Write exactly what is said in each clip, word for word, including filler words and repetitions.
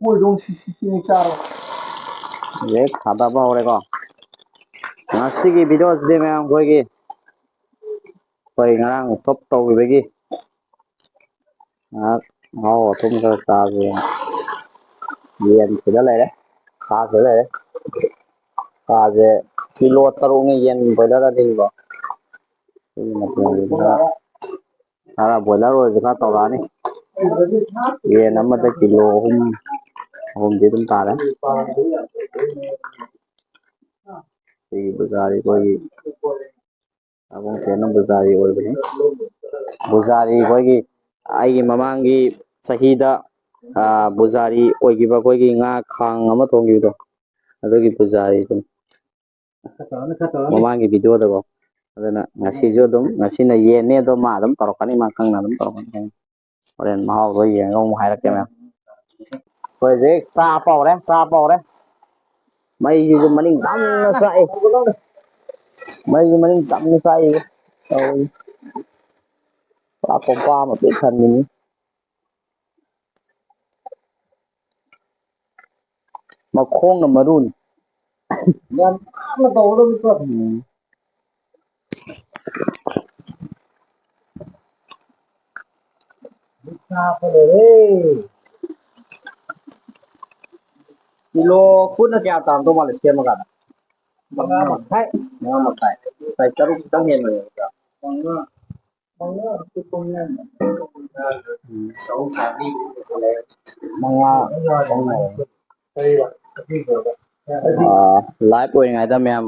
ꯀꯣꯏꯗꯣꯡ ꯁꯤ ꯁꯤ ꯁꯤꯅꯤ ꯆꯥꯔꯣ꯫ ꯍꯧꯖꯤꯛ ꯊꯥꯗꯕ ꯍꯧꯔꯦꯀꯣ꯫ ꯉꯁꯤꯒꯤ ꯚꯤꯗꯤꯑꯣꯁꯤꯗꯤ ꯃꯌꯥꯝ ꯑꯩꯈꯣꯏꯒꯤ, ꯑꯩꯈꯣꯏ ꯉꯔꯥꯡ ꯆꯣꯞ ꯇꯧꯈꯤꯕꯒꯤ ꯉꯥꯏꯍꯥꯛ ꯑꯍꯥꯎ ꯑꯊꯨꯝ ꯈꯔ ꯆꯥꯁꯦꯅ ꯌꯦꯟ ꯁꯤꯗ ꯂꯩꯔꯦ, ꯁꯥ ꯁꯤꯗ ꯂꯩꯔꯦ꯫ ꯁꯥꯁꯦ ꯀꯤꯂꯣ ꯇꯔꯨꯛꯅꯤ, ꯌꯦꯟ ꯕꯣꯏꯂꯔ ꯑꯅꯤꯀꯣ꯫ ꯁꯤꯒꯤ ꯃꯇꯨꯡꯁꯤꯗ ꯈꯔ ꯕꯣꯏꯂꯔ ꯑꯣꯏꯔꯁꯨ ꯈꯔ ꯇꯧꯔꯛꯑꯅꯤ꯫ ꯌꯦꯟ ꯑꯃꯗ ꯀꯤꯂꯣ ꯑꯍꯨꯝ, ꯑꯍꯨꯝꯗꯤ ꯑꯗꯨꯝ ꯇꯥꯔꯦ꯫ ꯁꯤꯒꯤ ꯕꯨꯖꯥꯔꯤ ꯑꯩꯈꯣꯏꯒꯤ ꯇꯥꯕꯣꯡ ꯁꯦꯟꯅ ꯕꯨꯖꯥꯔꯤ ꯑꯣꯏꯕꯅꯤ꯫ ꯕꯨꯖꯥꯔꯤ ꯑꯩꯈꯣꯏꯒꯤ ꯑꯩꯒꯤ ꯃꯃꯥꯡꯒꯤ ꯆꯍꯤꯗ, ꯑ, ꯕꯨꯖꯥꯔꯤ ꯑꯣꯏꯈꯤꯕ ꯑꯩꯈꯣꯏꯒꯤ ꯉꯥ ꯈꯥꯡ ꯑꯃ ꯊꯣꯡꯈꯤꯕꯗꯣ, ꯑꯗꯨꯒꯤ ꯕꯨꯖꯥꯔꯤꯗꯨꯅꯤ꯫ ꯃꯃꯥꯡꯒꯤ ꯚꯤꯗꯤꯑꯣꯗꯀꯣ꯫ ꯑꯗꯨꯅ ꯉꯁꯤꯁꯨ ꯑꯗꯨꯝ, ꯉꯁꯤꯅ ꯌꯦꯟꯅꯤ, ꯑꯗꯣ ꯃꯥ ꯑꯗꯨꯝ ꯇꯧꯔꯛꯀꯅꯤ, ꯃꯥ ꯈꯪꯅ ꯑꯗꯨꯝ ꯇꯧꯔꯛꯀꯅꯤ꯫ ꯍꯣꯔꯦꯟ ꯃꯍꯥꯎꯗꯣ ꯌꯦꯡꯉꯒ ꯑꯃꯨꯛ ꯍꯥꯏꯔꯛꯀꯦ ꯃꯌꯥꯝ꯫ ꯑꯩꯈꯣꯏ ꯍꯧꯖꯤꯛ ꯆꯥ ꯄꯧꯔꯦ, ꯆꯥ ꯄꯧꯔꯦ꯫ ꯃꯩꯁꯤꯁꯨ ꯃꯅꯤꯡ ꯇꯝꯅ ꯆꯥꯛꯏ꯫ ꯃꯩꯁꯨ ꯃꯅꯤꯡ ꯇꯝꯅ ꯆꯥꯛꯏ꯫ ꯇꯧꯔꯤ꯫ ꯄꯨꯔꯥ ꯀꯣꯝꯄꯥ ꯑꯃ ꯄꯤꯛ ꯊꯟꯕꯤꯅꯤ꯫ ꯃꯈꯣꯡꯅ ꯃꯔꯨꯅꯤ꯫ ꯌꯥꯝ ꯅꯥꯟꯅ ꯇꯧꯒꯗꯕꯅꯤꯀꯣ꯫ ꯎꯝ꯫ ꯃꯤꯠ ꯍꯥꯞꯄ ꯂꯣꯏꯔꯦ꯫ ꯀꯤꯂꯣ ꯐꯨꯠꯅ ꯀꯌꯥ ꯇꯥꯔꯝꯗꯧ ꯃꯥꯜꯂꯤ ꯁꯦꯝꯃꯀꯥꯟꯗ? ꯃꯉꯥ ꯃꯈꯥꯏ꯫ ꯃꯉꯥ ꯃꯈꯥꯏ꯫ ꯉꯁꯥꯏ ꯇꯔꯨꯛ ꯈꯤꯇꯪ ꯍꯦꯟꯕꯅꯦꯕ꯫ ꯃꯉꯥ꯫ ꯃꯉꯥ꯫ ꯎꯝ꯫ ꯃꯉꯥ꯫ ꯑꯥ, ꯂꯥꯏꯚ ꯑꯣꯏꯔꯤꯉꯩꯗ ꯃꯌꯥꯝ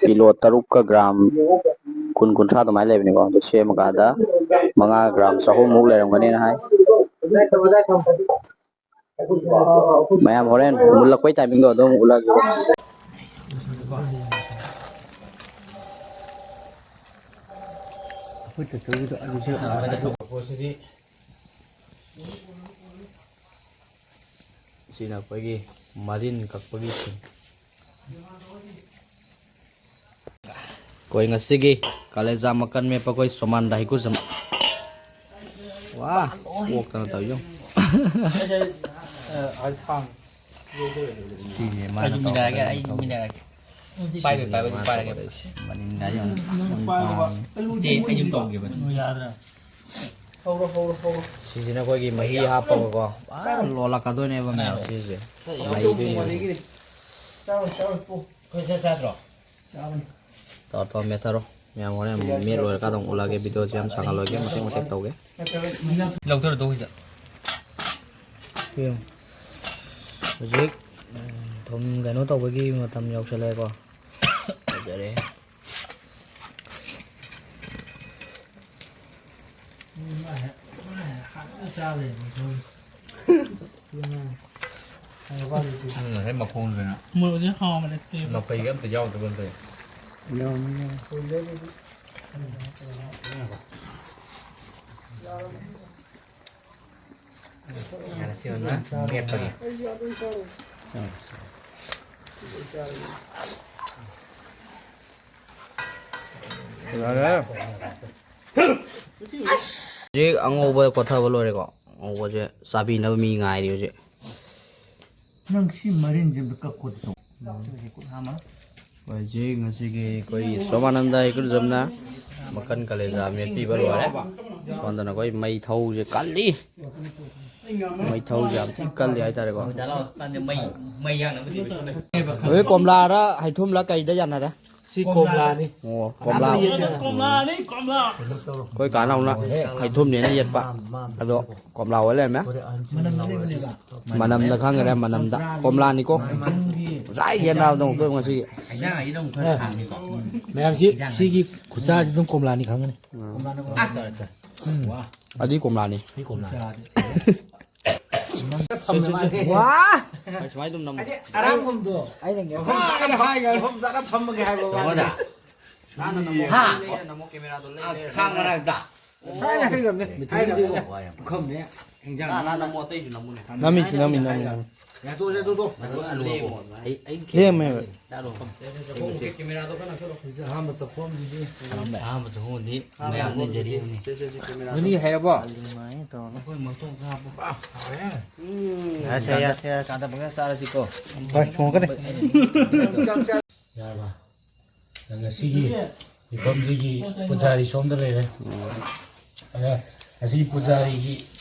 ꯀꯤꯂꯣ ꯇꯔꯨꯛꯀ ꯒ꯭ꯔꯥꯝ ꯀꯨꯟ, ꯀꯨꯟꯊ꯭ꯔꯥ ꯑꯗꯨꯃꯥꯏꯅ ꯂꯩꯕꯅꯤꯀꯣ꯫ ꯑꯗꯨ ꯁꯦꯝꯃꯀꯥꯟꯗ ꯃꯉꯥ ꯒ꯭ꯔꯥꯝ ꯆꯍꯨꯝꯃꯨꯛ ꯂꯩꯔꯝꯒꯅꯤꯅ ꯍꯥꯏ꯫ ꯃꯌꯥꯝ ꯍꯣꯔꯦꯟ ꯃꯨꯜꯂꯛꯄꯩ ꯇꯥꯏꯃꯤꯡꯗꯣ ꯑꯗꯨꯝ ꯎꯠꯂꯛꯑꯒꯦ꯫ ꯁꯤꯅ ꯑꯩꯈꯣꯏꯒꯤ ꯃꯔꯤꯟ ꯀꯛꯄꯒꯤ ꯁꯤꯡ꯫ ꯑꯩꯈꯣꯏ ꯉꯁꯤꯒꯤ ꯀꯥꯂꯦꯖꯥ ꯃꯀꯟ ꯃꯦꯠꯄ ꯑꯩꯈꯣꯏ ꯁꯣꯃꯥꯟꯗ ꯍꯩꯀ꯭ꯔꯨꯖꯝ꯫ ꯋꯥ, ꯑꯣꯛꯇꯅ ꯇꯧꯔꯤ ꯌꯦꯡꯉꯨ꯫ ꯁꯤꯁꯦ ꯃꯥꯅ ꯑꯩꯁꯨ ꯃꯤꯟꯅꯔꯒꯦ, ꯑꯩ ꯇꯧꯔꯛꯀꯗꯕꯅꯤ꯫ ꯃꯤꯟꯅꯔꯒꯦ꯫ ꯄꯥꯏꯕꯩ ꯄꯥꯏꯕꯩ ꯄꯥꯏꯔꯒꯦ꯫ ꯃꯅꯤꯡꯗ ꯌꯦꯡꯉꯨ꯫ ꯅꯪ ꯄꯥꯏꯔꯣꯕ꯫ ꯅꯠꯇꯦ, ꯑꯩ ꯑꯗꯨꯝ ꯇꯧꯒꯦꯕ꯫ ꯌꯥꯗ꯭ꯔꯥ? ꯍꯧꯔꯣ, ꯍꯧꯔꯣ, ꯍꯧꯔꯣ꯫ ꯁꯤꯁꯤꯅ ꯑꯩꯈꯣꯏꯒꯤ ꯃꯍꯤ ꯍꯥꯞꯄꯒꯀꯣ꯫ ꯄꯨꯔꯥ ꯂꯣꯜꯂꯛꯀꯗꯣꯏꯅꯦꯕ ꯃꯌꯥꯝ ꯁꯤꯁꯦ꯫ ꯆꯥꯔꯣ, ꯆꯥꯔꯣ, ꯄꯨ꯫ ꯑꯩꯈꯣꯏ ꯆꯥꯛ ꯆꯥꯗ꯭ꯔꯣ? ꯆꯥꯕꯅꯤ꯫ ꯇꯧꯔꯣ, ꯇꯧꯔꯣ, ꯃꯦꯠꯊꯔꯣ꯫ ꯃꯌꯥꯝ ꯍꯣꯔꯦꯟ ꯑꯃꯨꯛ ꯃꯦꯠ ꯂꯣꯏꯔꯀꯥꯟꯗ ꯑꯃꯨꯛ ꯎꯠꯂꯛꯑꯒꯦ꯫ ꯚꯤꯗꯤꯑꯣꯁꯦ ꯌꯥꯝ ꯁꯥꯡꯍꯜꯂꯣꯏꯒꯦ, ꯃꯇꯦꯛ ꯃꯇꯦꯛ ꯇꯧꯒꯦ꯫ ꯂꯧꯊꯔꯣ, ꯇꯧ ꯁꯤꯗ꯫ ꯌꯦꯡꯉꯨ꯫ ꯍꯧꯖꯤꯛ, ꯎꯝ, ꯊꯨꯝ ꯀꯩꯅꯣ ꯇꯧꯕꯒꯤ ꯃꯇꯝ ꯌꯧꯁꯜꯂꯛꯑꯦꯀꯣ꯫ ꯐꯖꯔꯦ꯫ ꯎꯝ, ꯉꯁꯥꯏ ꯃꯈꯣꯡꯗꯨꯅ ꯃꯣꯔꯣꯛꯁꯦ ꯍꯥꯎꯕꯅꯦ, ꯆꯦ꯫ ꯃꯐꯩꯒ ꯑꯝꯇ ꯌꯥꯎꯗꯕ ꯑꯝꯇ꯫ ꯌꯥꯎꯔꯝꯃꯤ, ꯌꯥꯎꯔꯝꯃꯤ꯫ ꯌꯥꯔꯦ, ꯁꯤ ꯑꯣꯏꯅ ꯃꯦꯠꯄꯒꯤ꯫ ꯆꯥꯔꯣ, ꯆꯥꯔꯣ꯫ ꯌꯥꯔꯦ꯫ ꯍꯧꯖꯤꯛ ꯑꯉꯧꯕ ꯀꯣꯠꯊꯕ ꯂꯣꯏꯔꯦꯀꯣ꯫ ꯑꯉꯧꯕꯁꯦ ꯆꯥꯕꯤꯅꯕ ꯃꯤ ꯉꯥꯏꯔꯤ ꯍꯧꯖꯤꯛ꯫ ꯅꯪ ꯁꯤ ꯃꯔꯤꯟꯁꯦ ꯑꯝꯇ ꯀꯛꯈꯣꯗ ꯇꯧ꯫ ꯍꯧꯖꯤꯛ ꯉꯁꯤꯒꯤ ꯑꯩꯈꯣꯏ ꯁꯣꯃꯥꯅꯟꯗ ꯍꯩꯀ꯭ꯔꯨꯖꯝꯅ ꯃꯈꯟ ꯀꯂꯦꯖꯥ ꯃꯦꯠꯄꯤꯕ ꯂꯣꯏꯔꯦ꯫ ꯁꯣꯝꯗꯅ ꯑꯩꯈꯣꯏ ꯃꯩ ꯊꯧꯁꯦ ꯀꯜꯂꯤ꯫ ꯃꯩ ꯊꯧꯁꯦ ꯌꯥꯝ ꯊꯤ ꯀꯜꯂꯤ ꯍꯥꯏꯇꯥꯔꯦꯀꯣ꯫ ꯃꯩ, ꯃꯩ ꯌꯥꯡꯅꯕ ꯊꯤꯕ ꯁꯣꯝꯗ꯫ ꯍꯧꯖꯤꯛ ꯀꯣꯝꯂꯥꯔ ꯍꯩꯊꯨꯝꯂ ꯀꯩꯗ ꯌꯥꯅꯔꯦ? ꯁꯤ ꯀꯣꯝꯂꯥꯅꯤ꯫ ꯑꯣ, ꯀꯣꯝꯂꯥ꯫ ꯀꯣꯝꯂꯥꯅꯤ, ꯀꯣꯝꯂꯥ꯫ ꯑꯩꯈꯣꯏ ꯀꯥ ꯅꯥꯎꯅ ꯍꯩꯊꯨꯝꯅꯦꯅ ꯌꯦꯠꯄ꯫ ꯑꯗꯣ ꯀꯣꯝꯂꯥ ꯑꯣꯏ ꯂꯩꯔꯝꯃꯦ꯫ ꯃꯅꯝꯗ ꯈꯪꯈ꯭ꯔꯦ, ꯃꯅꯝꯗ꯫ ꯀꯣꯝꯂꯥꯅꯤꯀꯣ꯫ ꯉꯁꯥꯏ ꯌꯦꯟ ꯅꯥꯕꯗ ꯑꯃꯨꯛꯇꯣꯏꯕ ꯉꯁꯤꯒꯤ꯫ ꯃꯌꯥꯝꯁꯤ, ꯁꯤꯒꯤ ꯈꯨꯠꯁꯥꯁꯤ ꯑꯗꯨꯝ ꯀꯣꯝꯂꯥꯅꯤ ꯈꯪꯒꯅꯤ꯫ ꯑꯗꯨꯗꯤ ꯀꯣꯝꯂꯥꯅꯤ꯫ ꯁꯤ ꯀꯣꯝꯂꯥꯅꯤ꯫ ꯋꯥ! ꯁꯨꯃꯥꯏꯅ ꯑꯗꯨꯝ ꯅꯝꯃꯣ꯫ ꯍꯥꯏꯗꯤ ꯑꯔꯥꯡꯕꯝꯗꯣ꯫ ꯑꯩꯅ ꯉꯁꯥꯏ ꯃꯐꯝ ꯆꯥꯅ ꯐꯝꯃꯒꯦ ꯍꯥꯏꯕ ꯋꯥꯅꯤ꯫ ꯅꯥꯟꯅ ꯅꯝꯃꯣ꯫ ꯍꯥ? ꯂꯩꯔ ꯅꯝꯃꯣ, ꯀꯦꯃꯦꯔꯥꯗꯣ ꯂꯩ-, ꯂꯩꯔ ꯈꯥꯡ ꯅꯝꯃꯣ꯫ ꯃꯅꯥꯛꯇ꯫ ꯄꯨꯈꯝꯅꯦ, ꯍꯤꯟꯖꯥꯡ ꯅꯥꯟꯅ ꯅꯝꯃꯣ, ꯑꯇꯩꯁꯨ ꯅꯝꯃꯨꯅꯦ꯫ ꯅꯝꯃꯤ, ꯅꯝꯃꯤ, ꯅꯝꯃꯤ, ꯅꯝꯃꯤ꯫ ꯌꯥꯊꯣꯛꯑꯁꯦ ꯑꯗꯨꯗꯣ꯫ ꯑꯩ, ꯑꯩ ꯂꯦꯝꯃꯦꯕ꯫ ꯆꯥꯔꯣ꯫ ꯀꯦꯃꯦꯔꯥꯗꯣ ꯈꯔ ꯅꯛꯁꯜꯂꯣ꯫ ꯑꯍꯥꯟꯕ ꯆꯥꯛꯈꯣꯝꯁꯤꯗꯤ꯫ ꯑꯍꯥꯟꯕ ꯆꯥꯛꯈꯣꯝꯗꯤ ꯃꯌꯥꯝꯅ ꯌꯦꯡꯖꯔꯤꯕꯅꯤ꯫ ꯁꯦ, ꯁꯦ, ꯁꯦ, ꯀꯦꯃꯦꯔꯥꯗꯣ꯫ ꯒꯨꯂꯤ ꯍꯩꯔꯕꯣ? ꯑꯗꯨꯃꯥꯏꯅ ꯇꯧꯔꯒ꯫ ꯑꯩꯈꯣꯏ ꯃꯇꯣꯡ ꯈꯔ ꯍꯥꯞꯄꯨ꯫ ꯍꯥꯎꯔꯦ꯫ ꯎꯝ꯫ ꯌꯥꯁꯦ, ꯌꯥꯁꯦ, ꯌꯥꯁꯦ꯫ ꯀꯥꯗ ꯄꯪꯆꯥ ꯆꯥꯔꯁꯤꯀꯣ꯫ ꯍꯣꯏ, ꯊꯣꯡꯉꯛꯀꯅꯤ꯫ ꯆꯥꯛ ꯆꯥ- ꯌꯥꯔꯕ? ꯉꯁꯤꯒꯤ ꯃꯤꯐꯝꯁꯤꯒꯤ ꯄꯨꯖꯥꯔꯤ ꯁꯣꯝꯗ ꯂꯩꯔꯦ꯫ ꯑꯗ ꯉꯁꯤꯒꯤ ꯄꯨꯖꯥꯔꯤꯒꯤ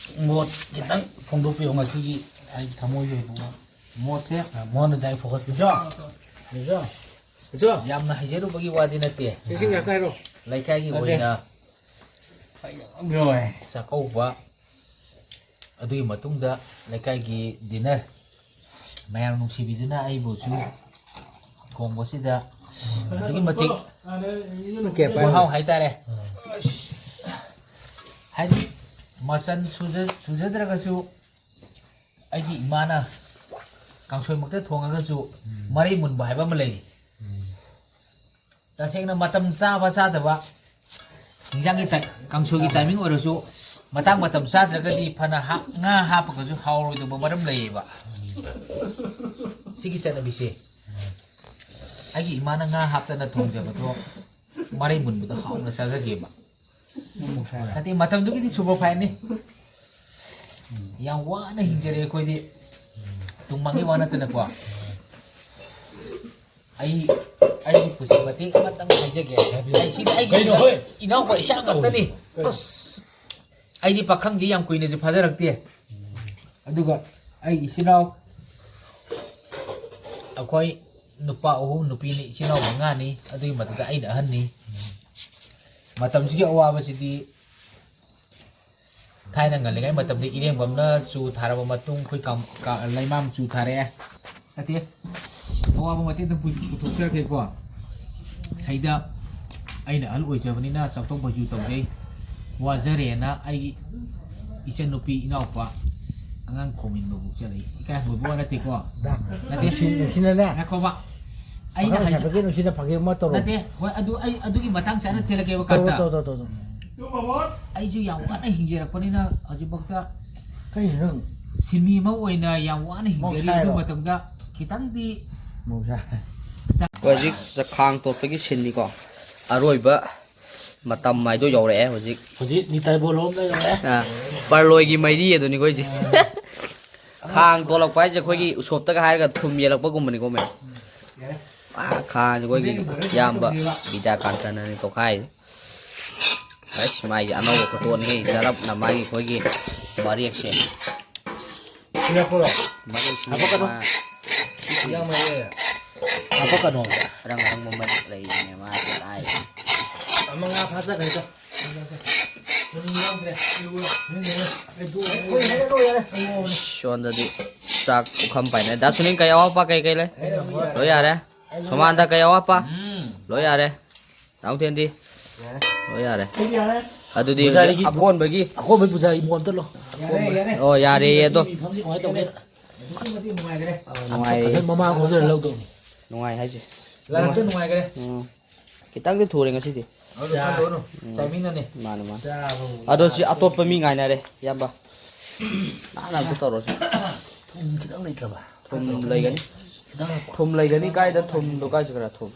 ꯃꯣꯠ ꯈꯤꯇꯪ ꯐꯣꯡꯗꯣꯛꯄꯤꯌꯣ꯫ ꯉꯁꯤꯒꯤ ꯑꯩ ꯊꯃꯣꯏꯒꯤ ꯑꯣꯏꯕ ꯃꯣꯠꯁꯦ꯫ ꯑ, ꯃꯣꯍꯟ ꯑꯗꯥꯏ ꯐꯣꯀꯁ ꯄꯤꯌꯣ꯫ ꯄꯤꯌꯣ꯫ ꯄꯤꯌꯣ꯫ ꯌꯥꯝꯅ ꯍꯩꯖꯔꯨꯕꯒꯤ ꯋꯥꯗꯤ ꯅꯠꯇꯦ꯫ ꯏꯁꯤꯡ ꯉꯥꯛꯇ ꯍꯥꯏꯔꯣ꯫ ꯂꯩꯀꯥꯏꯒꯤ ꯅꯠꯇꯦ꯫ ꯑꯣꯏꯅ ꯆꯥꯛꯀꯧꯕ, ꯑꯗꯨꯒꯤ ꯃꯇꯨꯡꯗ ꯂꯩꯀꯥꯏꯒꯤ ꯗꯤꯅꯔ, ꯃꯌꯥꯝ ꯅꯨꯡꯁꯤꯕꯤꯗꯨꯅ ꯑꯩꯕꯨꯁꯨ ꯊꯣꯡꯕꯁꯤꯗ ꯑꯗꯨꯛꯀꯤ ꯃꯇꯤꯛ ꯃꯍꯥꯎ ꯍꯥꯏꯇꯥꯔꯦ꯫ ꯍꯥꯏꯗꯤ ꯃꯆꯜ ꯁꯨꯖ-, ꯁꯨꯖꯗ꯭ꯔꯒꯁꯨ ꯑꯩꯒꯤ ꯏꯃꯥꯅ ꯀꯥꯡꯁꯣꯏꯃꯛꯇ ꯊꯣꯡꯉꯒꯁꯨ ꯃꯔꯩ ꯃꯨꯟꯕ ꯍꯥꯏꯕ ꯑꯃ ꯂꯩꯔꯤ꯫ ꯇꯁꯦꯡꯅ ꯃꯇꯝ ꯆꯥꯕ ꯆꯥꯗꯕ, ꯍꯤꯟꯖꯥꯡꯒꯤ ꯇꯥꯏ-, ꯀꯥꯡꯁꯣꯏꯒꯤ ꯇꯥꯏꯃꯤꯡ ꯑꯣꯏꯔꯁꯨ, ꯃꯇꯥꯡ ꯃꯇꯝ ꯆꯥꯗ꯭ꯔꯒꯗꯤ ꯐꯅ ꯍꯥꯞ-, ꯉꯥ ꯍꯥꯞꯄꯒꯁꯨ ꯍꯥꯎꯔꯣꯏꯗꯧꯕ ꯃꯔꯝ ꯂꯩꯌꯦꯕ꯫ ꯁꯤꯒꯤ ꯆꯠꯅꯕꯤꯁꯦ, ꯑꯩꯒꯤ ꯏꯃꯥꯅ ꯉꯥ ꯍꯥꯞꯇꯅ ꯊꯣꯡꯖꯕꯗꯣ, ꯃꯔꯩ ꯃꯨꯟꯕꯗꯣ ꯍꯥꯎꯅ ꯆꯥꯖꯒꯦꯕ꯫ ꯅꯠꯇꯦ, ꯃꯇꯝꯗꯨꯒꯤꯗꯤ ꯁꯨꯄꯔ ꯐꯥꯏꯟꯅꯤ꯫ ꯌꯥꯝ ꯋꯥꯅ ꯍꯤꯡꯖꯔꯦ ꯑꯩꯈꯣꯏꯗꯤ꯫ ꯇꯨꯡ ꯃꯥꯡꯒꯤ ꯋꯥ ꯅꯠꯇꯅꯀꯣ꯫ ꯑꯩ, ꯑꯩꯒꯤ ꯄꯨꯟꯁꯤ ꯃꯇꯦꯛ ꯑꯃꯇꯪ ꯍꯥꯏꯖꯒꯦ꯫ ꯑꯩ ꯁꯤꯗꯤ ꯑꯩꯒꯤ ꯀꯩꯅꯣ, ꯏꯅꯥꯎ-, ꯍꯣꯏ? ꯏꯅꯥꯎꯄꯥ ꯏꯆꯥ ꯉꯥꯛꯇꯅꯤ꯫ ꯑꯁ, ꯑꯩꯗꯤ ꯄꯥꯈꯪꯁꯤ ꯌꯥꯝ ꯀꯨꯏꯅꯁꯨ ꯐꯥꯖꯔꯛꯇꯦ꯫ ꯑꯗꯨꯒ ꯑꯩ ꯏꯆꯤꯟ ꯏꯅꯥꯎ, ꯑꯩꯈꯣꯏ ꯅꯨꯄꯥ ꯑꯍꯨꯝ, ꯅꯨꯄꯤꯅꯤ, ꯏꯆꯤꯟ ꯏꯅꯥꯎ ꯃꯉꯥꯅꯤ꯫ ꯑꯗꯨꯒꯤ ꯃꯊꯛꯇ ꯑꯩꯅ ꯑꯍꯟꯅꯤ꯫ ꯃꯇꯝꯁꯤꯒꯤ ꯑꯋꯥꯕꯁꯤꯗꯤ ꯊꯥꯏꯅ ꯉꯜꯂꯤꯉꯩ ꯃꯇꯝꯗ ꯏꯔꯦꯡꯕꯝꯅ ꯆꯨ ꯊꯥꯔꯕ ꯃꯇꯨꯡ, ꯑꯩꯈꯣꯏ ꯀꯥꯝ-, ꯀꯥ-, ꯂꯩꯃꯥꯝ ꯆꯨ ꯊꯥꯔꯛꯑꯦ꯫ ꯅꯠꯇꯦ, ꯑꯋꯥꯕ ꯃꯇꯦꯛꯇ ꯄꯨ-, ꯄꯨꯊꯣꯛꯆꯔꯛꯀꯦꯀꯣ꯫ ꯁꯩꯗ ꯑꯩꯅ ꯑꯍꯜ ꯑꯣꯏꯖꯕꯅꯤꯅ ꯆꯥꯎꯊꯣꯛ ꯐꯥꯏꯖꯨ ꯇꯧꯖꯩ꯫ ꯋꯥꯖꯔꯦꯅ ꯑꯩꯒꯤ ꯏꯆꯟꯅꯨꯄꯤ, ꯏꯅꯥꯎꯄꯥ, ꯑꯉꯥꯡ ꯈꯣꯝꯖꯤꯟꯕꯕꯨ ꯆꯠꯂꯤ꯫ ꯏꯀꯥꯏ ꯍꯪꯒꯣꯏꯕ ꯋꯥ ꯅꯠꯇꯦꯀꯣ꯫ ꯅꯠꯇꯦ꯫ ꯅꯨꯡꯁꯤ-, ꯅꯨꯡꯁꯤꯅꯅꯦ꯫ ꯉꯥꯏꯈꯣꯕ꯫ ꯑꯩꯅ ꯄꯥꯈꯪ ꯍꯥꯏꯖ-, ꯂꯩꯁꯥꯕꯤꯒꯤ ꯅꯨꯡꯁꯤꯅ ꯐꯥꯒꯤ ꯑꯃ ꯇꯧꯔꯣ꯫ ꯅꯠꯇꯦ꯫ ꯍꯣꯏ, ꯑꯗꯨ ꯑꯩ ꯑꯗꯨꯒꯤ ꯃꯇꯥꯡ ꯆꯥꯅ ꯊꯦꯜꯂꯛꯀꯦꯕ, ꯇꯧꯔꯣ, ꯀꯥꯟꯇ꯫ ꯇꯧꯔꯣ, ꯇꯧꯔꯣ, ꯇꯧꯔꯣ꯫ ꯑꯩꯁꯨ ꯌꯥꯝ ꯋꯥꯅ ꯍꯤꯡꯖꯔꯛꯄꯅꯤꯅ ꯍꯧꯖꯤꯛꯐꯥꯎꯗ ꯀꯩꯅꯣ ꯅꯪ? ꯁꯤꯟꯃꯤ ꯑꯃ ꯑꯣꯏꯅ ꯌꯥꯝ ꯋꯥꯅ ꯍꯤꯡꯖꯔꯤ꯫ ꯑꯗꯨ ꯃꯧꯁꯥꯏꯔꯣ? ꯃꯇꯝꯗ ꯈꯤꯇꯪꯗꯤ ꯃꯧꯁꯥꯏ꯫ ꯑꯩꯈꯣꯏ ꯍꯧꯖꯤꯛ ꯆꯈꯥꯡ ꯇꯣꯠꯄꯒꯤ ꯁꯤꯟꯅꯤꯀꯣ, ꯑꯔꯣꯏꯕ ꯃꯇꯝ ꯍꯥꯏꯗꯣ ꯌꯧꯔꯛꯑꯦ ꯍꯧꯖꯤꯛ꯫ ꯍꯧꯖꯤꯛ ꯅꯤꯇꯥꯏ ꯕꯣꯂꯣꯝꯗ ꯌꯧꯔꯛꯑꯦ꯫ ꯑꯥ, ꯄꯔꯂꯣꯏꯒꯤ ꯃꯩꯔꯤ ꯑꯗꯨꯅꯤꯀꯣ ꯑꯩꯁꯦ꯫ ꯈꯥꯡ ꯇꯣꯂꯛꯄ ꯍꯥꯏꯁꯦ ꯑꯩꯈꯣꯏꯒꯤ ꯎꯁꯣꯞꯇꯒ ꯍꯥꯏꯔꯒ ꯊꯨꯝ ꯌꯦꯜꯂꯛꯄꯒꯨꯝꯕꯅꯤꯀꯣ, ꯃꯌꯥꯝ꯫ ꯑꯥ, ꯈꯥꯡꯁꯦ ꯑꯩꯈꯣꯏꯒꯤ ꯏꯌꯥꯝꯕ ꯕꯤꯗ꯭ꯌꯥꯀꯥꯟꯇꯅꯅꯤ ꯇꯣꯈꯥꯏꯔꯤꯁꯦ꯫ ꯑꯩꯁ, ꯃꯥꯏꯁꯦ ꯑꯅꯧꯕ ꯈꯨꯇꯣꯟꯅꯤ, ꯖꯔꯞꯅ ꯃꯥꯒꯤ ꯑꯩꯈꯣꯏꯒꯤ ꯃꯔꯦꯛꯁꯦ꯫ ꯁꯤꯜꯂꯛꯄ꯭ꯔꯣ? ꯃꯔꯦꯛꯁꯤꯅ ꯍꯥꯄꯛꯀꯅꯨ꯫ ꯃꯥ ꯌꯥꯝꯃꯦ꯫ ꯍꯥꯄꯛꯀꯅꯣ꯫ ꯑꯔꯪ ꯑꯔꯪꯕ ꯃꯔꯦꯛ ꯂꯩꯔꯤꯅꯦ ꯃꯥꯁꯦ ꯇꯥꯏ꯫ ꯑꯃ ꯉꯥ ꯐꯥꯖꯈ꯭ꯔꯦꯗ꯫ ꯁꯣꯝꯗꯗꯤ ꯆꯥꯛ ꯄꯨꯈꯝ ꯄꯥꯏꯅ꯫ ꯗꯥ ꯁꯨꯅꯤꯜ, ꯀꯩ ꯑꯋꯥꯠꯄ ꯀꯩ ꯀꯩ ꯂꯩ? ꯂꯣꯏ ꯌꯥꯔꯦ꯫ ꯁꯣꯃꯥꯟꯗ, ꯀꯩ ꯑꯋꯥꯠꯄ? ꯂꯣꯏ ꯌꯥꯔꯦ꯫ ꯅꯥꯎꯊꯦꯟꯗꯤ? ꯌꯥꯔꯦ꯫ ꯂꯣꯏ ꯌꯥꯔꯦ꯫ ꯑꯩꯗꯤ ꯌꯥꯔꯦ꯫ ꯑꯗꯨꯗꯤ ꯄꯨꯖꯥꯔꯤꯒꯤ ꯍꯧꯖꯤꯛ ꯑꯀꯣꯟꯕꯒꯤ ꯑꯀꯣꯟꯕꯩ ꯄꯨꯖꯥꯔꯤ ꯃꯣꯟ ꯑꯝꯇ ꯂꯧ꯫ ꯌꯥꯔꯦ, ꯌꯥꯔꯦ꯫ ꯑꯣ, ꯌꯥꯔꯦꯌꯦ ꯑꯗꯣ꯫ ꯃꯤ ꯐꯝꯁꯤ ꯀꯃꯥꯏꯅ ꯇꯧꯒꯦ? ꯑꯗꯨꯛꯀꯤ ꯃꯇꯤꯛ ꯅꯨꯡꯉꯥꯏꯈ꯭ꯔꯦ꯫ ꯅꯨꯡꯉꯥꯏ꯫ ꯐꯖꯅ ꯃꯃꯥꯡ ꯑꯣꯟꯁꯤꯜꯂ ꯂꯧꯗꯧꯅꯤ꯫ ꯅꯨꯡꯉꯥꯏ ꯍꯥꯏꯁꯦ꯫ ꯂꯥꯏꯕꯛꯇ ꯅꯨꯡꯉꯥꯏꯈ꯭ꯔꯦ꯫ ꯎꯝ꯫ ꯈꯤꯇꯪꯗꯤ ꯊꯨꯔꯦ ꯉꯁꯤꯗꯤ꯫ ꯑꯗꯨ ꯈꯟꯗꯣꯛꯑꯅꯨ꯫ ꯎꯝ꯫ ꯇꯥꯏꯃꯤꯡꯅꯅꯦ꯫ ꯃꯥꯅꯦ, ꯃꯥꯅꯦ꯫ ꯆꯥꯕꯕꯨ ꯑꯗꯣ ꯁꯤ ꯌꯥꯗ꯭ꯔꯦ꯫ ꯑꯇꯣꯞꯄ ꯃꯤ ꯉꯥꯏꯅꯔꯦ, ꯏꯌꯥꯝꯕ꯫ ꯅꯥꯟꯅ ꯑꯝꯇ ꯇꯧꯔꯁꯤ꯫ ꯊꯨꯝ ꯈꯤꯇꯪ ꯂꯩꯇ꯭ꯔꯕ? ꯊꯨꯝ ꯂꯩꯒꯅꯤ꯫ ꯈꯤꯇꯪ ꯊꯨꯝ ꯂꯩꯒꯅꯤ ꯀꯥꯏꯗ? ꯊꯨꯝꯗꯣ ꯀꯥꯏ ꯆꯠꯈ꯭ꯔꯦ? ꯊꯨꯝ꯫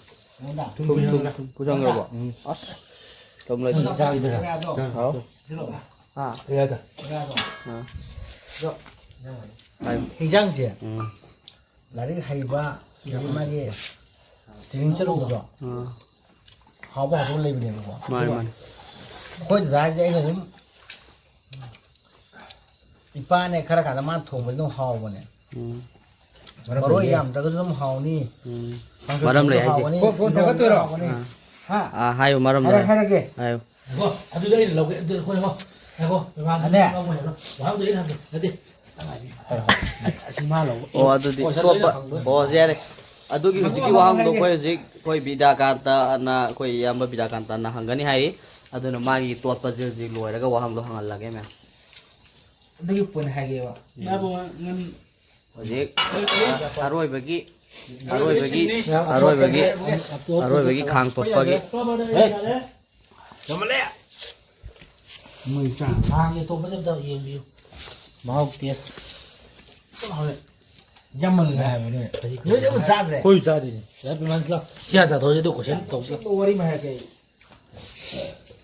ꯊꯨꯝ, ꯊꯨꯝ, ꯊꯨꯝ ꯄꯨꯁꯟꯈ꯭ꯔꯕꯣ? ꯎꯝ꯫ ꯑꯁ꯫ ꯊꯨꯝ ꯂꯩꯇ꯭ꯔꯦ꯫ ꯆꯥꯈꯤꯗꯣꯏꯔꯥ? ꯍꯥꯎ꯫ ꯑꯥ꯫ ꯑꯥ꯫ ꯍꯥꯏꯌꯨ꯫ ꯍꯤꯟꯖꯥꯡꯁꯦ ꯎꯝ꯫ ꯂꯥꯏꯔꯤꯛ ꯍꯩꯕ, ꯑꯗꯒꯤ ꯃꯥꯒꯤ ꯇ꯭ꯔꯦꯅꯤꯡ ꯆꯠꯂꯨꯕꯗꯣ, ꯑꯥ꯫ ꯍꯥꯎꯕ ꯍꯥꯎꯇꯕ ꯂꯩꯕꯅꯦꯕꯀꯣ꯫ ꯃꯥꯅꯤ, ꯑꯗꯨꯒ ꯃꯥꯅꯤ꯫ ꯑꯩꯈꯣꯏ ꯗꯗꯥꯒꯤꯗꯤ ꯑꯩꯅ ꯑꯗꯨꯝ, ꯏꯄꯥꯅꯦ ꯈꯔ ꯀꯥꯟꯗ ꯃꯥꯅ ꯊꯣꯡꯕꯁꯦ ꯑꯗꯨꯝ ꯍꯥꯎꯕꯅꯦ꯫ ꯎꯝ꯫ ꯃꯔꯣꯏ ꯌꯥꯝꯗ꯭ꯔꯒꯁꯨ ꯑꯗꯨꯝ ꯍꯥꯎꯅꯤ꯫ ꯎꯝ꯫ ꯀꯥꯡꯁꯣꯏ ꯃꯔꯝ ꯂꯩ ꯊꯣꯡꯕꯁꯨ ꯍꯥꯏꯁꯦ꯫ ꯍꯥꯎꯒꯅꯤ꯫ ꯀꯣꯟ, ꯀꯣꯟ ꯊꯥꯡꯒꯠꯇꯣꯏꯔꯣ? ꯑꯥ꯫ ꯍꯥ? ꯑꯥ, ꯍꯥꯏꯌꯨ, ꯃꯔꯝ ꯍꯥꯏꯔ-, ꯂꯩ꯫ ꯍꯥꯏꯔꯒꯦ꯫ ꯍꯥꯏꯌꯨ꯫ ꯉꯥꯏꯈꯣ, ꯑꯗꯨꯗꯤ ꯑꯩꯅ ꯂꯧꯒꯦ꯫ ꯑꯗꯨꯗꯤ ꯑꯩꯈꯣꯏ, ꯉꯥꯏꯈꯣ, ꯉꯥꯏꯈꯣ, ꯏꯃꯥꯟꯅꯕ ꯑꯅꯦ꯫ ꯂꯧꯕ ꯍꯥꯏꯕ꯭ꯔꯣ? ꯋꯥꯍꯪꯗꯣ ꯑꯩꯅ ꯍꯪꯒꯦ꯫ ꯅꯠꯇꯦ꯫ ꯑꯁꯤ ꯃꯥ ꯂꯧꯕ꯫ ꯑꯣ, ꯑꯗꯨꯗꯤ ꯄꯣꯠꯁꯟꯗꯣ ꯑꯩꯅ ꯇꯣꯞꯄ꯫ ꯍꯪꯕ꯫ ꯑꯣ, ꯌꯥꯔꯦ꯫ ꯑꯗꯨꯒꯤ ꯍꯧꯖꯤꯛꯀꯤ ꯋꯥꯍꯪꯗꯣ ꯑꯩꯈꯣꯏ ꯍꯧꯖꯤꯛ ꯑꯩꯈꯣꯏ ꯕꯤꯗ꯭ꯌꯥꯀꯥꯟꯇꯅ, ꯑꯩꯈꯣꯏ ꯏꯌꯥꯝꯕ ꯕꯤꯗ꯭ꯌꯥꯀꯥꯟꯇꯅ ꯍꯪꯒꯅꯤ ꯍꯥꯏꯔꯤ꯫ ꯑꯗꯨꯅ ꯃꯥꯒꯤ ꯇꯣꯠꯄꯁꯦ ꯍꯧꯖꯤꯛ ꯂꯣꯏꯔꯒ ꯋꯥꯍꯪꯗꯣ ꯍꯪꯍꯜꯂꯒꯦ, ꯃꯦꯝ꯫ ꯑꯗꯨꯒꯤ ꯄꯣꯏꯟ ꯍꯥꯏꯒꯦꯕ꯫ ꯎꯝ꯫ ꯃꯥꯕꯨ ꯉꯥ-, ꯉꯥꯅꯨ ꯍꯧꯖꯤꯛ ꯑꯔꯣꯏꯕꯒꯤ, ꯑꯔꯣꯏꯕꯒꯤ, ꯑꯔꯣꯏꯕꯒꯤ ꯈꯥꯡ ꯇꯣꯠꯄꯒꯤ꯫ ꯍꯦ! ꯌꯥꯝꯃꯜꯂꯦ! ꯃꯣꯏ ꯆꯥ-, ꯈꯥꯡꯒꯤ ꯇꯣꯠꯄꯁꯦ ꯑꯝꯇ ꯌꯦꯡꯕꯤꯌꯨ꯫ ꯃꯍꯥꯎ ꯇꯦꯁ꯫ ꯍꯥꯎꯋꯦ꯫ ꯌꯥꯝꯃꯜꯂꯦ ꯍꯥꯏꯕ ꯅꯣꯏ꯫ ꯅꯣꯏꯗꯤ ꯑꯃ ꯆꯥꯗ꯭ꯔꯦ? ꯑꯩꯈꯣꯏꯁꯨ ꯆꯥꯗꯦꯅꯦ꯫ ꯁꯤꯗ ꯄꯤꯃꯥꯟꯁꯂꯣ꯫ ꯁꯤ ꯍꯥꯟꯅ ꯆꯥꯊꯣꯛꯑꯁꯤ, ꯑꯗꯨ ꯀꯣꯏꯁꯟ ꯇꯧꯁꯤ꯫ ꯑꯆꯨꯝꯕ ꯋꯥꯔꯤ ꯑꯃ ꯍꯥꯏꯔꯛꯀꯦ ꯑꯩ꯫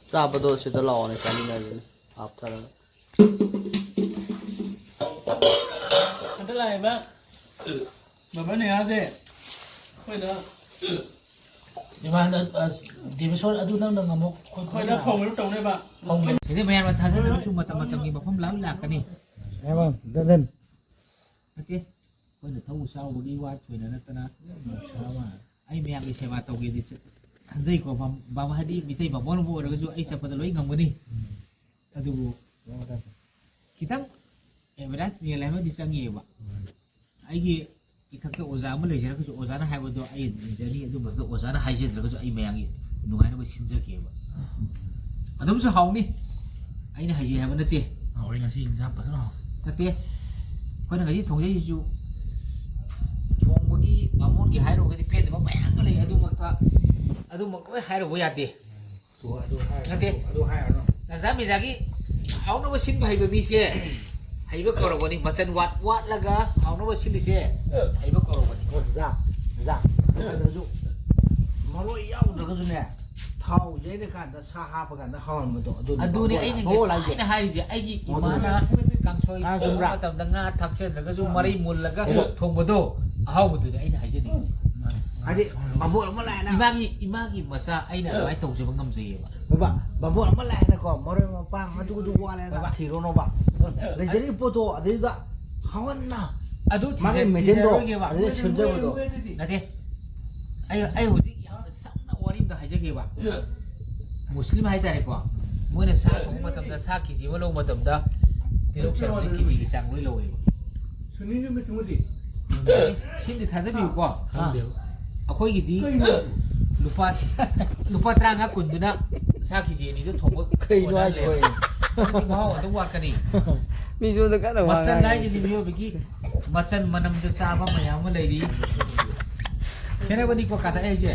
ꯆꯥꯕꯗꯣ ꯁꯤꯗ ꯂꯥꯛꯑꯣꯅꯦ, ꯆꯥꯃꯤꯟꯅꯔꯁꯤꯅꯦ꯫ ꯍꯥꯞꯊꯔꯒ꯫ ꯍꯟꯗꯛ ꯂꯥꯛꯏꯕ ꯕꯕꯥ ꯅꯤꯌꯥꯁꯦ ꯑꯩꯈꯣꯏꯗ ꯏꯃꯥꯟꯅ-, ꯑ, ꯗꯦꯕꯦꯁꯣꯔ, ꯑꯗꯨ ꯅꯪꯅ ꯉꯝꯃꯣ ꯈꯣꯠꯄ ꯑꯩꯈꯣꯏꯗ ꯌꯥꯔꯣꯏ꯫ ꯐꯧ ꯃꯔꯨꯞ ꯇꯧꯅꯦꯕ꯫ ꯐꯧ ꯃꯔꯨꯞ꯫ ꯁꯤꯗ ꯃꯌꯥꯝꯅ ꯊꯥꯖꯗ꯭ꯔꯒꯁꯨ ꯃꯇꯝ ꯃꯇꯝꯒꯤ ꯃꯐꯝ ꯂꯥꯞ ꯂꯥꯛꯀꯅꯤ꯫ ꯌꯥꯝꯕ, ꯗꯟ ꯗꯟ꯫ ꯅꯠꯇꯦ, ꯑꯩꯈꯣꯏꯅ ꯊꯧ ꯆꯥꯎꯕꯒꯤ ꯋꯥ ꯊꯣꯏꯅ ꯅꯠꯇꯅ, ꯑꯩ ꯃꯌꯥꯝꯒꯤ ꯁꯦꯕꯥ ꯇꯧꯒꯦꯗꯤ ꯆ-, ꯈꯟꯖꯩꯀꯣ, ꯕꯝ-, ꯕꯝ-, ꯍꯥꯏꯗꯤ ꯃꯤꯇꯩ ꯕꯥꯃꯣꯟꯕꯨ ꯑꯣꯏꯔꯒꯁꯨ ꯑꯩ ꯆꯠꯄꯗ ꯂꯣꯏ ꯉꯝꯒꯅꯤ꯫ ꯑꯗꯨꯕꯨ ꯈꯤꯇꯪ ꯑꯦꯚꯔꯦꯖ ꯃꯦꯜ ꯍꯥꯏꯕ ꯑꯃꯗꯤ ꯆꯪꯉꯤꯑꯕ꯫ ꯑꯩꯒꯤ ꯏꯊꯛꯇ ꯑꯣꯖꯥ ꯑꯃ ꯂꯩꯖꯔꯒꯁꯨ, ꯑꯣꯖꯥꯅ ꯍꯥꯏꯕꯗꯣ ꯑꯩ ꯏꯟꯖꯅꯤ, ꯑꯗꯨ ꯃꯊꯛꯇ ꯑꯣꯖꯥꯅ ꯍꯥꯏꯖꯗ꯭ꯔꯒꯁꯨ ꯑꯩ ꯃꯌꯥꯝꯒꯤ ꯅꯨꯡꯉꯥꯏꯅꯕ ꯁꯤꯟꯖꯒꯦꯕ꯫ ꯑꯗꯨꯝꯁꯨ ꯍꯥꯎꯅꯤ, ꯑꯩꯅ ꯍꯩꯖꯩ ꯍꯥꯏꯕ ꯅꯠꯇꯦ꯫ ꯍꯥꯎꯔꯦ, ꯉꯁꯤ ꯏꯟꯖꯥꯡ ꯐꯖꯅ ꯍꯥꯎꯔꯦ꯫ ꯅꯠꯇꯦ, ꯑꯩꯈꯣꯏꯅ ꯉꯁꯤ ꯊꯣꯡꯖꯩꯁꯤꯁꯨ ꯊꯣꯡꯕꯒꯤ ꯕꯥꯃꯣꯟꯒꯤ ꯍꯥꯏꯔꯨꯔꯒꯗꯤ ꯄꯦꯟꯗꯕ ꯃꯌꯥꯝ ꯑꯃ ꯂꯩ꯫ ꯑꯗꯨꯃꯛꯇ, ꯑꯗꯨꯃꯛ ꯂꯣꯏ ꯍꯥꯏꯔꯨꯕ ꯌꯥꯗꯦ꯫ ꯑꯗꯨ, ꯑꯗꯨ ꯍꯥꯏꯔꯅꯨ, ꯅꯠꯇꯦ꯫ ꯑꯗꯨ ꯍꯥꯏꯔꯅꯨ꯫ ꯇꯟꯖꯥ ꯃꯦꯟꯖꯥꯒꯤ ꯍꯥꯎꯅꯕ ꯁꯤꯟꯕ ꯍꯩꯕ ꯃꯤꯁꯦ ꯍꯩꯕ ꯀꯧꯔꯕꯅꯤ꯫ ꯃꯆꯜ ꯋꯥꯠ ꯋꯥꯠꯂꯒ ꯍꯥꯎꯅꯕ ꯁꯤꯜꯂꯤꯁꯦ ꯍꯩꯕ ꯀꯧꯔꯕꯅꯤ꯫ ꯑꯣ, ꯇꯟꯖꯥ, ꯇꯟꯖꯥ꯫ ꯑꯗꯨ ꯍꯥꯏꯔꯁꯨ ꯃꯔꯣꯏ ꯌꯥꯎꯗ꯭ꯔꯒꯁꯨꯅꯦ, ꯊꯥꯎ ꯌꯩꯔꯀꯥꯟꯗ ꯁꯥ ꯍꯥꯞꯄ ꯀꯥꯟꯗ ꯍꯥꯎꯍꯟꯕꯗꯣ ꯑꯗꯨꯅꯤ ꯑꯗꯨꯅꯤ ꯈ꯭ꯋꯥꯏ ꯑꯩꯅ ꯍꯣ ꯂꯥꯏꯁꯦ꯫ ꯉꯁꯥꯏꯅ ꯍꯥꯏꯔꯤꯁꯦ꯫ ꯑꯩꯒꯤ ꯃꯗꯨꯅꯤ꯫ ꯏꯃꯥꯅ ꯀꯥꯡꯁꯣꯏ ꯉꯥ ꯊꯣꯡꯕ ꯆꯨꯝꯕ꯭ꯔꯥ? ꯃꯇꯝꯗ ꯉꯥ ꯊꯥꯛꯆꯗ꯭ꯔꯒꯁꯨ ꯃꯔꯩ ꯃꯨꯜꯂꯒ ꯍꯣ꯫ ꯊꯣꯡꯕꯗꯣ ꯑꯍꯥꯎꯕꯗꯨꯅꯤ ꯑꯩꯅ ꯍꯥꯏꯖꯅꯤꯡꯉꯤꯁꯦ꯫ ꯍꯥꯏꯗꯤ ꯕꯥꯃꯣꯟ ꯑꯃ ꯂꯥꯛꯑꯦꯅ꯫ ꯏꯃꯥꯒꯤ, ꯏꯃꯥꯒꯤ ꯃꯆꯥ ꯑꯩꯅ ꯑꯗꯨꯃꯥꯏꯅ ꯇꯧꯖꯕ ꯉꯝꯖꯩꯌꯦꯕ꯫ ꯕꯥ-, ꯕꯥꯃꯣꯟ ꯑꯃ ꯂꯥꯛꯑꯦꯅꯀꯣ, ꯃꯔꯣꯏ ꯃꯄꯥꯡ ꯑꯗꯨ ꯑꯗꯨ ꯋꯥꯠꯂꯦꯅ ꯍꯣꯏ ꯕꯥ꯫ ꯊꯤꯔꯣꯅꯣꯕ꯫ ꯂꯩꯖꯔꯤꯕ ꯄꯣꯠꯇꯣ ꯑꯗꯨꯗꯩꯗ ꯍꯥꯎꯍꯟꯅ ꯑꯗꯨ ꯃꯥꯒꯤ ꯊꯤꯖ-, ꯃꯦꯟꯇꯦꯟꯗꯣ ꯊꯤꯖꯔꯣꯏꯒꯦꯕ꯫ ꯑꯗꯨꯗ ꯁꯦꯝꯖꯕꯗꯣ꯫ ꯅꯠꯇꯦ꯫ ꯑꯩ, ꯑꯩ ꯍꯧꯖꯤꯛ ꯌꯥꯝꯅ ꯁꯝꯅ ꯋꯥꯔꯤ ꯑꯝꯇ ꯍꯥꯏꯖꯒꯦꯕ꯫ ꯃꯨꯁꯂꯤꯝ ꯍꯥꯏꯇꯥꯔꯦꯀꯣ, ꯃꯣꯏꯅ ꯁꯥ ꯊꯣꯡꯕ ꯃꯇꯝꯗ, ꯁꯥ ꯀꯦꯖꯤ ꯑꯃ ꯂꯧꯕ ꯃꯇꯝꯗ ꯇꯤꯜꯍꯧ ꯆꯅꯝꯗ ꯀꯦꯖꯤꯒꯤ ꯆꯥꯡ ꯂꯣꯏ ꯂꯧꯋꯦꯕ꯫ ꯁꯤꯝꯗꯤ ꯊꯥꯖꯕꯤꯌꯨꯀꯣ꯫ ꯈꯪꯗꯦꯕ꯫ ꯑꯩꯈꯣꯏꯒꯤꯗꯤ ꯂꯨꯄꯥ, ꯂꯨꯄꯥ ꯇꯔꯥꯃꯉꯥ ꯀꯨꯟꯗꯨꯅ ꯁꯥ ꯀꯦꯖꯤ ꯑꯅꯤꯗꯨ ꯊꯣꯡꯕ ꯀꯩꯅꯣ ꯀꯣꯟꯅꯍꯜꯂꯦ꯫ ꯍꯥꯏꯁꯤꯕꯣ? ꯑꯗꯨꯗꯤ ꯃꯍꯥꯎ ꯑꯗꯨꯝ ꯋꯥꯠꯀꯅꯤ꯫ ꯃꯤꯁꯣꯝꯗ ꯀꯟꯅ ꯋꯥ ꯃꯆꯜ ꯉꯥꯡꯉꯤ꯫ ꯍꯥꯏꯁꯤꯗꯤ ꯃꯤꯑꯣꯏꯕꯒꯤ ꯃꯆꯜ ꯃꯅꯝꯗ ꯆꯥꯕ ꯃꯌꯥꯝ ꯑꯃ ꯂꯩꯔꯤ꯫ ꯈꯦꯠꯅꯕꯅꯤꯀꯣ ꯀꯥꯗ ꯑꯩꯁꯦ꯫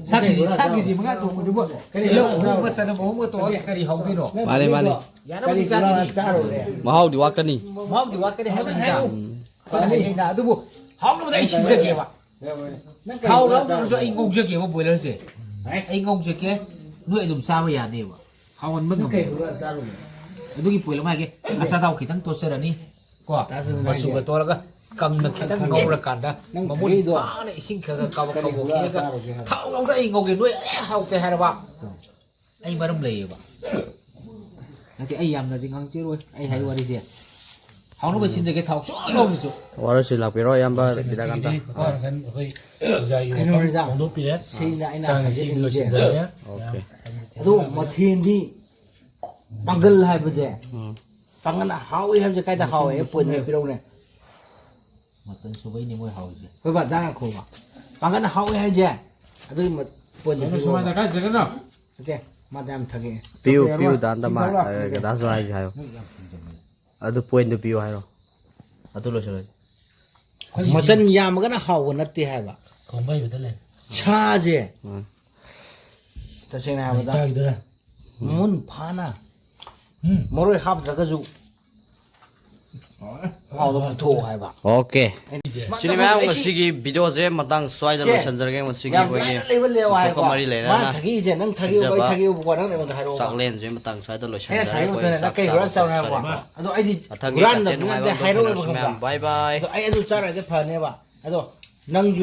ꯁꯥ ꯀꯦꯖꯤ, ꯁꯥ ꯀꯦꯖꯤ ꯃꯉꯥ ꯊꯣꯡꯕꯗꯨꯕꯨ ꯇꯤꯜꯍꯧ ꯑꯍꯨꯝꯒ ꯆꯅꯝ ꯑꯍꯨꯝꯒ ꯇꯣꯛꯑꯒ ꯀꯔꯤ ꯍꯧꯗꯣꯏꯅꯣ? ꯃꯥꯅꯦ, ꯃꯥꯅꯦ꯫ ꯌꯥꯅꯕꯗꯤ ꯀꯔꯤ ꯆꯥꯈꯤꯅꯤ꯫ ꯆꯥꯔꯨꯔꯦ? ꯃꯍꯥꯎꯗꯤ ꯋꯥꯠꯀꯅꯤ꯫ ꯃꯍꯥꯎꯗꯤ ꯋꯥꯠꯀꯅꯤ ꯍꯥꯏꯕꯅꯤꯗ꯫ ꯍꯥꯏꯔꯛꯑꯣ꯫ ꯐꯅ ꯍꯥꯏꯖꯩꯅ, ꯑꯗꯨꯕꯨ ꯍꯥꯎꯅꯕꯗꯤ ꯑꯩ ꯁꯤꯟꯖꯒꯦꯕ꯫ ꯅꯪ ꯀꯔꯤ ꯊꯥꯎ ꯄꯨꯔꯥ ꯌꯥꯎꯗ꯭ꯔꯁꯨ ꯑꯩ ꯆꯥꯔꯨꯔꯦ? ꯉꯧꯖꯒꯦꯕ ꯕꯣꯏꯂꯔꯁꯦ꯫ ꯑꯩ ꯉꯧꯖꯒꯦ, ꯅꯣꯏ ꯑꯗꯨꯝ ꯆꯥꯕ ꯌꯥꯅꯦꯕ꯫ ꯍꯥꯎꯍꯟꯕ ꯅꯪ ꯀꯩ ꯉꯝꯃꯦꯕ꯫ ꯄꯨꯔꯥ ꯆꯥꯔꯨꯔꯦ? ꯑꯗꯨꯒꯤ ꯄꯣꯏꯟ ꯑꯃ ꯍꯥꯏꯒꯦ, ꯑꯆꯥꯊꯥꯎ ꯈꯤꯇꯪ ꯇꯣꯠꯆꯔꯅꯤ꯫ ꯀꯣ, ꯇꯥꯁꯨ ꯅꯨꯡꯉꯥꯏꯇꯦ꯫ ꯃꯆꯨꯒ ꯇꯣꯠꯂꯒ ꯀꯪꯅ ꯈꯤꯇꯪ ꯈꯪꯉꯦ꯫ ꯉꯧꯔꯀꯥꯟꯗ ꯅꯪ ꯃꯃꯨꯟ ꯊꯕꯤꯗꯣ ꯐꯥꯅ ꯏꯁꯤꯡ ꯈꯔ ꯈꯔ ꯀꯕꯛ ꯀꯔꯤ ꯀꯕꯛ ꯄꯨꯔꯥ ꯈꯤꯛꯑꯒ ꯆꯥꯔꯨꯒꯦ ꯍꯥꯏꯕ? ꯊꯥꯎ ꯌꯥꯎꯗ ꯑꯩ ꯉꯧꯒꯦ, ꯅꯣꯏ ꯑꯦ ꯍꯥꯎꯇꯦ ꯍꯥꯏꯔꯕ? ꯑꯩ ꯃꯔꯝ ꯂꯩꯌꯦꯕ꯫ ꯅꯠꯇꯦ, ꯑꯩ ꯌꯥꯝꯅꯗꯤ ꯉꯥꯡꯖꯔꯣꯏ꯫ ꯑꯩ ꯍꯥꯏ ꯋꯥꯔꯤꯁꯦ꯫ ꯍꯥꯎꯅꯕ ꯁꯤꯟꯖꯒꯦ, ꯊꯥꯎ ꯁꯨꯡꯌꯥꯎ ꯌꯥꯎꯗ꯭ꯔꯁꯨ꯫ ꯋꯥꯔꯣꯏꯁꯤ ꯂꯥꯛꯄꯤꯔꯣ, ꯏꯌꯥꯝꯕ ꯕꯤꯗꯥꯀꯥꯟꯇ꯫ ꯉꯁꯤꯒꯤꯗꯤ ꯀꯣ, ꯉꯁꯥꯏ ꯑꯩꯈꯣꯏ ꯑꯣꯖꯥꯒꯤ ꯀꯩꯅꯣ ꯋꯥꯐꯝ ꯔꯤꯖꯥ, ꯐꯣꯡꯗꯣꯛꯄꯤꯔꯦ꯫ ꯁꯤꯅ ꯑꯩꯅ ꯉꯁꯤꯒꯤꯗꯤ ꯍꯥꯏꯖꯅꯤꯡꯉꯤꯁꯦ꯫ ꯂꯣꯏꯁꯤꯟꯖꯔꯒꯦ꯫ ꯑꯣꯀꯦ꯫ ꯑꯗꯣ ꯃꯊꯦꯜꯗꯤ ꯄꯥꯡꯒꯜ ꯍꯥꯏꯕꯁꯦ, ꯎꯝ꯫ ꯄꯥꯡꯒꯜ ꯍꯥꯎꯏ ꯍꯥꯏꯕꯁꯦ ꯀꯥꯏꯗ ꯍꯥꯎꯏ? ꯄꯣꯏꯟ ꯑꯃ ꯄꯤꯔꯛꯎꯅꯦ꯫ ꯃꯆꯜ ꯁꯨꯕꯩꯅꯦ ꯃꯣꯏ ꯍꯥꯎꯔꯤꯁꯦ꯫ ꯍꯣꯏ ꯕꯥ, ꯗꯥ ꯉꯥꯏꯈꯣ ꯕꯥ꯫ ꯄꯥꯡꯒꯜ ꯍꯥꯎꯏ ꯍꯥꯏꯁꯦ, ꯑꯗꯨꯒꯤ ꯃ-, ꯄꯣꯏꯟꯗꯣ ꯀꯩꯅꯣ ꯄꯤꯔꯛꯑꯣ ꯁꯨꯃꯥꯏꯅ ꯕꯥ꯫ ꯀꯥꯏ ꯆꯠꯀꯅꯣ? ꯅꯠꯇꯦ, ꯃꯥꯗꯤ ꯌꯥꯝ ꯊꯛꯑꯦ꯫ ꯄꯤꯌꯨ, ꯆꯠꯄ ꯄꯤꯌꯨ, ꯌꯥꯔꯣꯏ꯫ ꯗꯥ ꯅꯟꯗ ꯃꯥ-, ꯆꯤꯡꯊꯧ ꯂꯥꯛ-, ꯑ, ꯗꯥ ꯁꯨꯔꯥ ꯍꯥꯏꯁꯦ ꯍꯥꯏꯌꯣ꯫ ꯅꯣꯏ ꯌꯥꯝ ꯊꯤꯡꯖꯤꯜꯂꯦ꯫ ꯑꯗꯨ ꯄꯣꯏꯟꯗꯣ ꯄꯤꯌꯨ ꯍꯥꯏꯔꯣ꯫ ꯑꯗꯨ ꯂꯣꯏꯁꯤꯜꯂꯁꯤ꯫ ꯃꯆꯜ ꯌꯥꯝꯃꯒꯅ ꯍꯥꯎꯕ ꯅꯠꯇꯦ ꯍꯥꯏꯕ꯫ ꯊꯣꯡꯕ ꯍꯩꯕꯗ ꯂꯩ꯫ ꯁꯥꯁꯦ꯫ ꯎꯝ꯫ ꯇꯁꯦꯡꯅ ꯍꯥꯏꯔꯕꯗ ꯆꯥꯈꯤꯗꯣꯏꯔꯥ? ꯃꯃꯨꯟ ꯐꯥꯅ ꯎꯝ꯫ ꯃꯔꯣꯏ ꯍꯥꯞꯇ꯭ꯔꯒꯁꯨ ꯃꯍꯥꯎꯗꯣ ꯄꯨꯊꯣꯛꯑꯣ ꯍꯥꯏꯕ꯫ ꯑꯣꯀꯦ꯫ ꯁꯤꯅꯤ ꯃꯌꯥꯝ, ꯉꯁꯤꯒꯤ ꯚꯤꯗꯤꯑꯣꯁꯦ ꯃꯇꯥꯡ ꯁ꯭ꯋꯥꯏꯗ ꯆꯦ, ꯂꯣꯏꯁꯤꯟꯖꯔꯒꯦ꯫ ꯉꯁꯤꯒꯤ ꯌꯥꯝ ꯑꯩꯈꯣꯏꯒꯤ ꯂꯥꯏꯅ ꯂꯩꯕ ꯂꯦꯋꯥ ꯎꯁꯣꯞꯀ ꯍꯥꯏꯀꯣ꯫ ꯃꯔꯤ ꯃꯥꯅ ꯂꯩꯅꯅ ꯊꯛꯏꯁꯦ ꯅꯪ ꯊꯛꯏꯕ, ꯑꯩ ꯁꯤꯟꯖꯕ ꯊꯛꯏꯕꯀꯣ, ꯅꯪꯅ ꯑꯩꯉꯣꯟꯗ ꯍꯥꯏꯔꯛꯑꯣꯕ꯫ ꯆꯥꯛꯂꯦꯟꯁꯦ ꯃꯇꯥꯡ ꯁ꯭ꯋꯥꯏꯗ ꯑꯩꯅ ꯂꯣꯏꯁꯤꯟꯖꯔꯒꯦ꯫ ꯊꯛꯏꯕ ꯑꯩꯈꯣꯏ ꯅꯠꯇ꯭ꯔꯅꯦ, ꯅꯪ ꯆꯥꯛ ꯀꯩ ꯆꯥꯕ ꯍꯨꯔꯥꯟ ꯆꯥꯔꯨ ꯍꯥꯏꯕꯀꯣ꯫ ꯇꯣꯛꯆꯔꯒꯦ꯫ ꯑꯗꯣ ꯑꯩꯗꯤ ꯃꯊꯪꯒꯤ ꯍꯨꯔꯥꯟꯗꯕꯗꯤ content ꯅꯠꯇꯦ, ꯅꯨꯡꯉꯥꯏꯕ ꯑꯃ ꯍꯥꯏꯔꯛꯑꯣꯕ ꯊꯦꯡꯅꯔꯁꯤ ꯈꯪꯕ꯭ꯔꯥ? ꯃꯌꯥꯝ꯫ ꯕꯥꯏ ꯕꯥꯏ꯫ ꯑꯗꯣ ꯑꯩ ꯑꯗꯨ ꯆꯥꯔꯗꯤ ꯐꯅꯦꯕ꯫ ꯑꯗꯣ ꯅꯪꯁꯨ